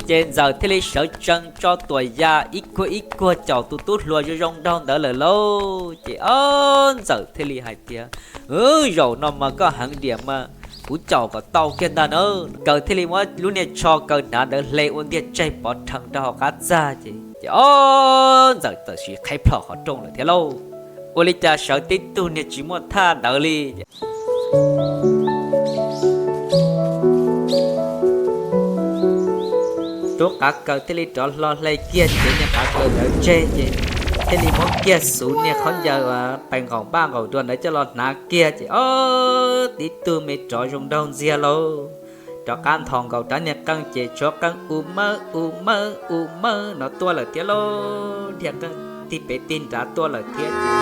Ces Ntxawm thiaj li sawv tsees tso tuam ya ib kuag ib kuag caum tus tub hluas zoo zoo nraug ntawd lawm lauj. Ces ob Ntxawm thiaj li hais tias, Wb, zaum no mas koj heev diam mas kuv caum kom tau kiag ntag na. Kaws thiaj li muab lub niag tsho kaws hnav ntawd hle ua ntiag tseg pov rhees rau hauv qab txag ces, ces ob Ntxawm txawm sim qhib plho qhov rooj lawm thiab lauj. Ua li cas sawv tib tug niag tsis muaj thaj ntawd li. Tub qav kaws thiaj li rov hlo hle kiag cev niag qav kaws ntawd tseg ces thiaj li muab kiag xuv niag khaub ncaws uas pes nqaum npaj nqaum dua ntawd coj los hnav kiag ces ob tib tug me rov zoo nraug ntxiag lauj. Rov qab nthos nkaus rab niag qeej ces tshuav qeej u mawb u mawb u mawb no tuaj lawm thiab lauj, dhia qeej tig pem tig nrad tuaj lawm thiab ces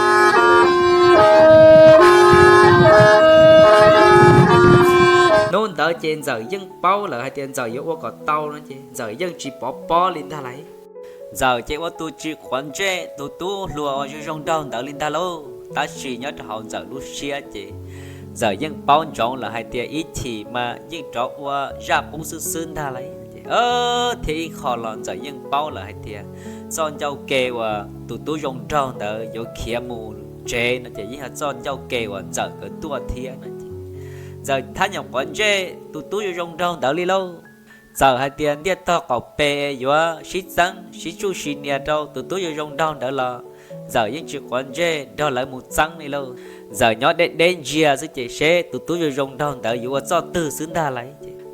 hnub ntawd ces Ntxawm yeej paub lawm hais tias Ntxawm yuav ua kom tau no ces Ntxawm yeej tsis pov pob li ntag lauj. Ntxawm ces ua tus tsis quav ntsej tus tub hluas uas zoo zoo nraug ntawd li ntag lauj, tab sis nyob rau hauv Ntxawm lub siab ces Ntxawm yeej paub ntsoov lawm hais tias ib chim mas yeej rov ua zaj qub xwb xwb ntag lauj. Thiab ib qho los Ntxawm yeej paub lawm hais tias txoj ncauj ke uas tus tub zoo nraug ntawd yuav khiav mus tsev no ces yeej yog txoj ncauj ke uas Ntxawm nkawd tuaj thiab no ces Ntxawm thab nyam quav ntsej tus tub zoo zoo nraug ntawd li lauj. Txawm hais tias ntiaj tog qaum pes yuav sib txeeb sib tsuj sib nias rau tus tub zoo zoo nraug ntawd los Ntxawm yeej tsis quav ntsej nrog lawv mus txeeb li lauj. Ntxawm nyob deb deb ntsia xwb ces seb tus tub zoo zoo nraug ntawd yuav ua txoj twg xwb ntag lauj.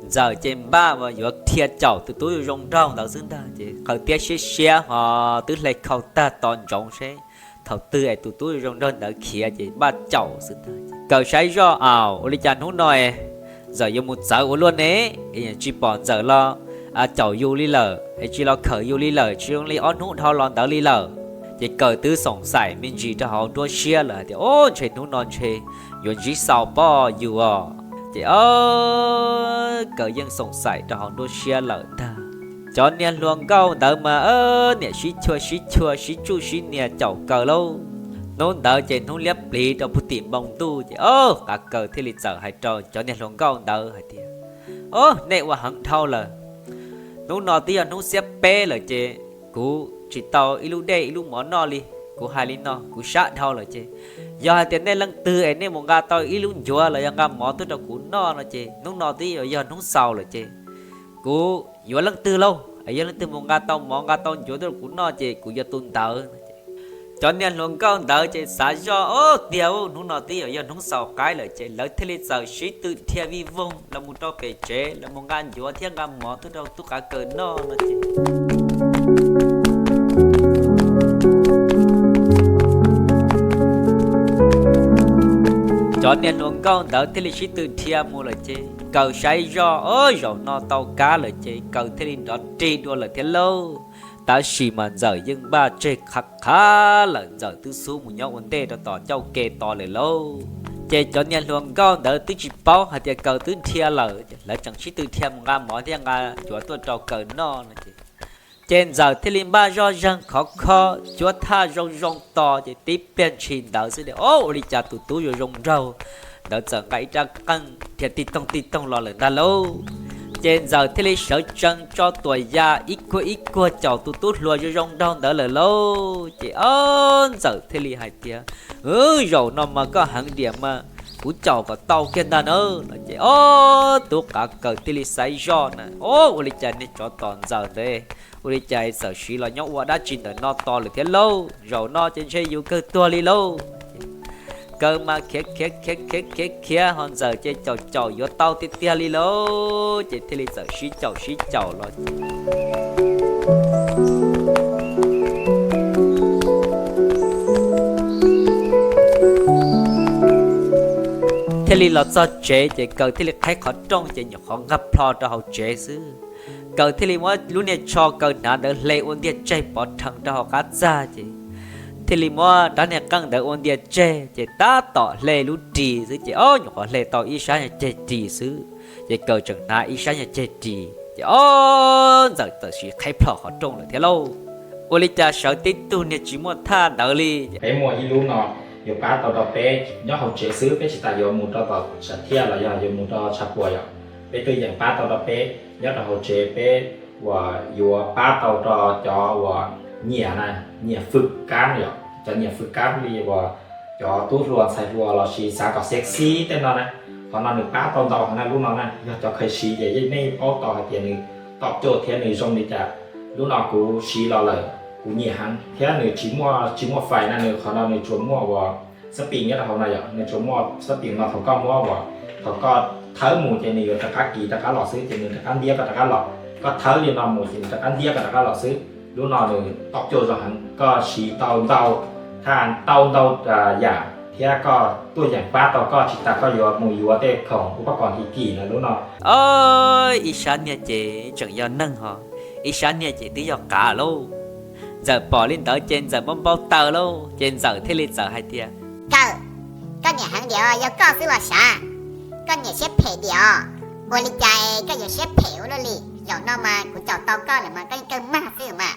Ntxawm ces npaj uas yuav dhia caum tus tub zoo zoo nraug ntawd xwb ntag ces qaws tiab siab siab ho twb hle khau tag to ntsoov seb thaum twg es tus tub zoo zoo nraug ntawd khiav ces npaj caum xwb ntag. Kaws saib zoj, Au, ua li cas hnub no Ntxawm yuav mus txawv ua luaj ne? Tsis pom Ntxawm los caum yus li lawm es tsis los khawm yus li lawm, tsis zoo li ob hnub dhau los ntawd li lawm. Ces Kaws twb xoom xaim me ntsis rau hauv nruab siab lawm hais tias, Ob, ntshe hnub no ntshe yuav ntsib xaus pob yus os. Ces ob, Kaws yeej xoom xaim rau hauv nruab siab lawm ntag. Cov niag hluas nkauj ntawd mas niam sib chua sib chua sib tsuj sib nias caum Kaws lauj. Hnub ntawd ces hnub liab pliv rau puag tim npoo ntuj ces ob, qav Kaws thiaj li txawm hais rau cov niag hluas nkauj ntawd hais tias, Ob, nej ua heev dhau lawm. Hnub no twb yog hnub xiab peb lawm ces kuv tsis tau ib lub dej ib lub mov noj li. Kuv hais li no kuv sab dhau lawm ces yog hais tias nej leej twg es nej mus nqa tau ib lub ncuav los yog nqa mov tuaj rau kuv noj no ces hnub no twb yog hnub xaus lawm ces kuv yuav leej twg lauj? Yog leej twg mus nqa tau mov nqa tau ncuav tuaj rau kuv noj ces kuv yuav tus ntawd. Cov niag hluas nkauj ntawd ces xav zoj, Ob, tiag, hnub no twb yog hnub xaus qaib lawm ces lawv thiaj li txawm sib tw dhia vij voog los mus rau pem tsev los mus nqa ncuav thiab nqa mov tuaj rau tub qav Kaws noj no ces cov niag hluas nkauj ntawd thiaj li sib tw dhia mus lawm ces Kaws saib zoj, Ob, zaum no tau kab lawm ces Kaws thiaj li nrov rig dua lawm thiab lauj. Tab sis mas Ntxawm yeej npaj tseg qhav qhav lawm, Ntxawm twb xub mus nyob ua ntej rau tom ncauj ke tos lawm lauj. Ces cov niag hluas nkauj ntawd twb tsis paub hais tias Kaws twb dhia lawm, lawv tseem sib tw dhia mus nqa mov thiab nqa ncuav tuaj rau Kaws noj no ces, ces Ntxawm thiaj li npaj zoj zeeg khov kho, cuab thaj zoo zoo tos ces tib pliag ntshis ntawd xwb tias, Ob, ua li cas tus tub zoo zoo nraug ntawd txawm nqa ib rab qeej dhia tij toog tij toog los lawm ntag lauj. Ces Ntxawm thiaj li sawv tsees tso tuam ya ib kuag ib kuag caum tus tub hluas zoo zoo nraug ntawd lawm lauj. Ces ob, Ntxawm thiaj li hais tias, Wb, zaum no mas koj heev diam mas kuv caum kom tau kiag ntag na. No ces ob, tub qav Kaws thiaj li xav zoj na, Ob, ua li cas niag tsov tom Ntxawm ntawd ua li cas txawm siv los nyob ua dab tsi ntawm no tos lawm thiab lauj? Zaum no ces ntshe yus kawg tuag li lauj. Kaws mas khiav khiav khiav khiav khiav khiav ho Ntxawm ces caum caum yuav tau tiag tiag li lauj. Ces thiaj li txawm sib caum sib caum los thiaj li los txog tsev ces Kaws thiaj li qhib qhov rooj ces nyuam qhuav nqa plho rau hauv tsev xwb. Kaws thiaj li muab lub niag tsho Kaws hnav ntawd hle ua ntiag tseg pov rhees rau hauv qab txag ces thiaj li muab rab niag qeej ntawd ua ntiag tseg ces tab tom hle lub ris xwb ces ob, nyuam qhuav hle tau ib sab nyuag ceg ris xwb. Ces Kaws tseem hnav ib sab nyuag ceg ris ces ob, Ntxawm txawm sim qhib plho qhov rooj lawm thiab lauj. Ua li cas sawv tib tug niag tsis muaj thaj ntawd li. Peb muaj ib lub no yuav pab tau rau peb nyob hauv tsev xwb, peb tsis tas yuav mus rau tom tshav thiaj los yog yuav mus rau tshav puam yom. Peb twb yeem pab tau rau peb nyob rau hauv tsev, peb uas yuav pab tau rau cov uas nyiam na, nyiam fwm kab yom, cov nyiam fwm kab li uas cov tub hluas ntxhais hluas lossis xav kom sexy tej no na. Qhov no nws pab tau ntau heev na, lub no na yog cov kheev siv ces yeej nej paub tau hais tias nws top cuj thiab nws zoo li cas. Lub no kuv siv los lawm kuv nyiam heev thiab nws tsis muaj tsis muaj fais na, nws qhov no nws tsuas muaj uas xab pis nyob rau hauv no yom, nws tsuas muaj xab pis no, thaum koj muab uas thaum koj thawb mus ces nws yuav rov qab kis rov qab los xwb, ces nws rov qab ntiab koj rov qab los. Koj thawb li no mus ces nws rov qab ntiab koj rov qab los xwb. Lub no nws top cuj zoo heev, koj siv tau ntau, thaj tau ntau yam thiab koj tuaj yeem pab tau koj tsis tas koj yuav mus yuav tej khoom ua pob kos his kim na lub no. Ib sab niag ces tseem yog neeg ho, ib sab niag ces twb yog qav lauj. Ntxawm pom li ntawd ces Ntxawm npau npau taws lauj, ces Ntxawm thiaj li txawm hais tias, Kawm, koj niam heev diam, yog koj xwb los sav, koj niam siab phem diam os. Ua li cas koj yuav siab phem ua luaj li? Zaum no mas kuv caum tau koj lawm mas koj yeej kawg mag xwb mas.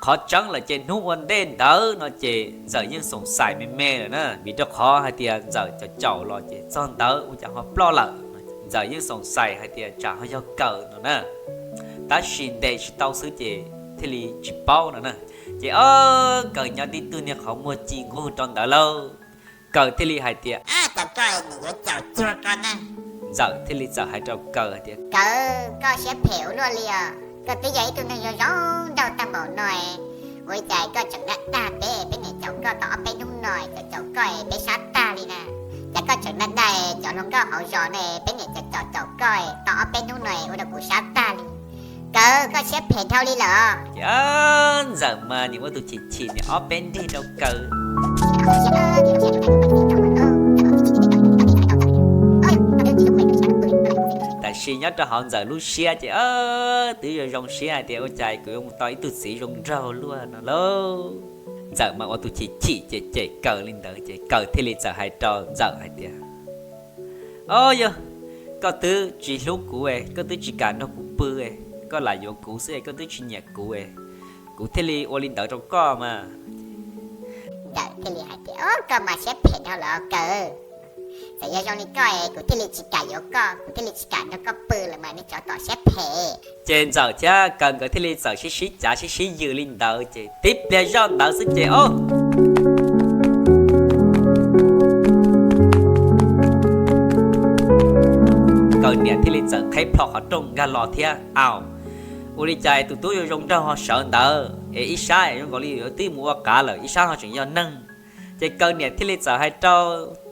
Qhov tseeb lawm ces hnub ua ntej ntawd no ces Ntxawm yeej xoom xais me me lawm na, vim rau qhov hais tias Ntxawm caum caum los ces txog ntawd ua cas ho ploj lawm. Ntxawm yeej xoom xais hais tias tsam ho yog Kawm no na, tab sis ntes tsis tau xwb ces thiaj li tsis paub no na. Ces ob Kawm nyob tib tug niag qhov muag ci nqug rau ntawd lauj. Kawm thiaj li hais tias, Ab, cas koj nim yuav caum cuag koj na? Ntxawm thiaj li txawm hais rau Kawm hais tias, Kawm, koj siab phem ua luaj li os. Koj twb yog ib tug neeg zoo zoo nraug tag npaum no, ua li cas koj tseem dag dag peb, peb niam caum koj tau ob peb hnub no, caum caum koj peb sab tag li na. Cas koj tseem dag dag cov hluas nkauj hauv zos ne, peb niam caum caum caum koj tau ob peb hnub no ua rau kuv sab tag li. Kawm, koj siab phem dhau li lawm os. Ces Ntxawm mas nim ua tus chim chim nim ob peb nrig rau Kawm. Tab sis nyob rau hauv Ntxawm lub siab ces twb zoo zoo siab hais tias ua cas kuv yuav mus tau ib tug txiv zoo nraug luaj no lauj. Ntxawm mas ua tus chim chim cem cem Kawm li ntawd ces Kawm thiaj li txawm hais rau Ntxawm hais tias, Ob, yog koj twb tsis hlub kuv, koj twb tsis kam nrog kuv pw, koj lam yuav kuv xwb, koj twb tsis nyiam kuv, kuv thiaj li ua li ntawd rau koj mas. Ntxawm thiaj li hais tias, Ob, koj mas siab phem dhau lawm Kawm. Txawm yog zoo li koj es kuv thiaj li tsis kam yuav koj, kuv thiaj li tsis kam nrog koj pw lawm mas, nej tsov tom siab phem. Ces Ntxawm thiab Kawm nkawd thiaj li txawm sib sib cav sib sib yws li ntawd ces tib pliag zoj ntawd xwb ces ob Kawm niam thiaj li txawm qheb plho qhov rooj nkag los thiab. Au, ua li cas tus tub yuav zoo nraug ho sawv ntawd es ib sab zoo nkaus li yuav twb mus ua qav lawm, ib sab ho tseem yog neeg. Ces Kawm niam thiaj li txawm hais rau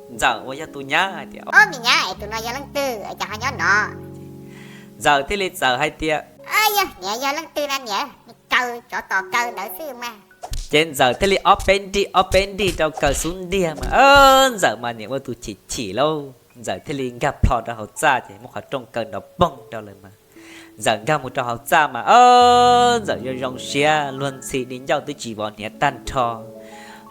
Ntxawm uas yog tus nyab hais tias, Ob, me nyab, es tus no yog leej twg es cas ho nyob no? Ntxawm thiaj li txawm hais tias, Yog niam, yog leej twg na niam, Kawm, tsov tom Kawm ntawd xwb mas. Ces Ntxawm thiaj li ob peb nrig ob peb nrig rau Kawm xub ntiag mas, Ntxawm mas niam ua tus chim chim lauj, Ntxawm thiaj li nkag plho rau hauv txaj ces muab qhov rooj kaw nrov poog rau lawm mas. Ntxawm nkag mus rau hauv txaj mas, Ntxawm zoo zoo siab, luag ntxhi di ncauj twb tsis vov hniav tag nrho,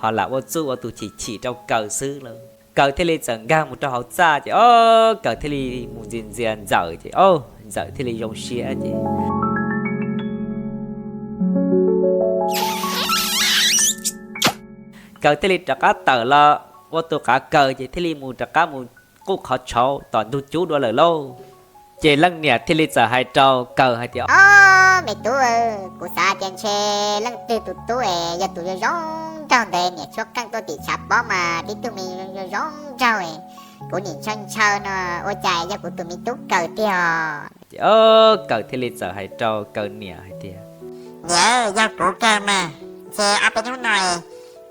ho lam ua txuj ua tus chim chim rau Kawm xwb lauj. Kawm thiaj li txawm nkag mus rau hauv txaj ces ob Kawm thiaj li mus ntxias ntxias Ntxawm ces ob Ntxawm thiaj li zoo siab ces Kawm thiaj li rov qab tawm los ua tus qav kaws ces thiaj li mus rov qab mus quj qhov tshauv tom ntug cub dua lawm lauj. Ces leej niam thiaj li txawm hais rau Kawm hais tias, Ob me tub, kuv xav tias ntshe leej twg tus tub es yog tus zoo zoo nraug ntawd niam tshuab qeej tuaj tim tshav pob mas tib tug me zoo zoo nraug, kuv nim ntshaw ntshaw no ua cas yog kuv tus me tub Kawm tiag os. Ces ob Kawm thiaj li txawm hais rau Kawm niam hais tias, Niam, yog kuv kawg mas, ntshe ob peb hnub no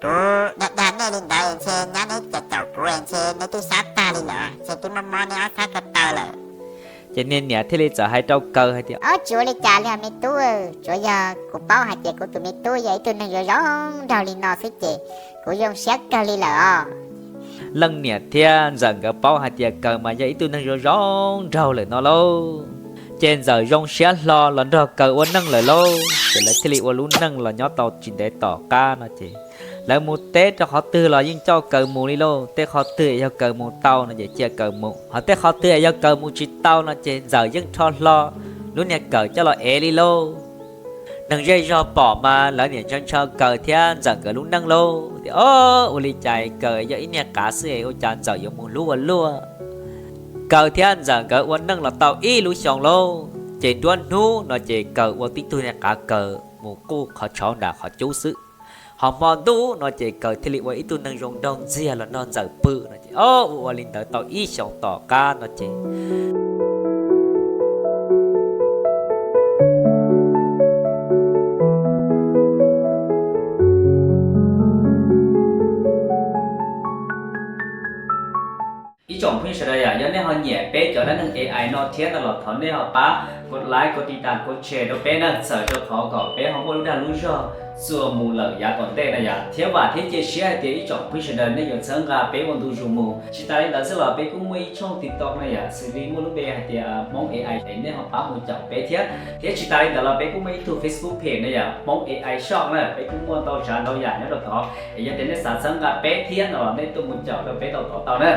kuv dag dag nej li ntawd ntshe nyab neb caum caum kuv ntshe neb twb sab tag li lawm, ntshe twb mob mob neb ob sab ko taw lawm. Ces niag niam thiaj li txawm hais rau Kawm hais tias, Ob, tsis ua li cas li os me tub, tsuav yog kuv paub hais tias kuv tus me tub yog ib tug neeg zoo zoo nraug li no xwb ces kuv zoo siab kawg li lawm os. Leej niam thiab Ntxawm nkawd paub hais tias Kawm mas yog ib tug neeg zoo zoo nraug lawm no lauj. Ces Ntxawm zoo siab hlo los nrog Kawm ua neej lawm lauj. Ces lawv thiaj li ua lub neej los nyob tau tsis ntev tom qab no ces lawv mus teb rau qhov twg los yeej coj Kawm mus li lauj. Tej qhov twg yog Kawm mus tau no ces cia Kawm mus, ho tej qhov twg yog Kawm mus tsis tau no ces Ntxawm yeej rho hlo lub niag Kawm coj los ev li lauj. Neeg zej zog pom mas lawv niam ntshaw ntshaw Kawm thiab Ntxawm nkawd lub neej lauj. Tias, Ob, ua li cas Kawm yog ib niag qav xwb es ua cas Ntxawm yuav mus hlub ua luaj. Kawm thiab Ntxawm nkawd ua neej los tau ib lub xyoo lauj. Ces nruab hnub no ces Kaws ua tib tug niag qav kaws mus quj qhov tshauv nram qhov cub xwb. Ho hmo ntuj no ces Kaws thiaj li ua ib tug neeg zoo nraug ntxiag los nrog Ntxawm pw no ces o, ua ua li ntawd tau ib xyoos tom qab no ces Ib tsoom phooj ywg sawv daws yom, yog nej ho nyiam peb cov dab neeg A I no thiab no los thov nej ho pab kov like, kov tiv tas, kov share rau peb na, txhawm rau qhov kom peb ho muaj lub dag lub zog txuas mus lawm yav tom ntej na yom. Thiab vam thiab cia siab hais tias ib tsoom phooj ywg sawv daws nej yuav txhawb nqa peb ua ntu zus mus. Tsis tas li ntawd xwb los peb kuj muaj ib tshooj TikTok na yom, xws li muaj lub npe hais tias Hmoob A I es nej ho pab mus caum peb thiab. Thiab tsis tas li ntawd los peb kuj muaj ib tug Facebook page na yom, Hmoob A I Shop na, peb kuj muaj ntau tsav ntau yam nyob rau tod. Es yog tias nej xav txhawb nqa peb thiab no los nej tuaj mus caum rau peb tau tod tau na.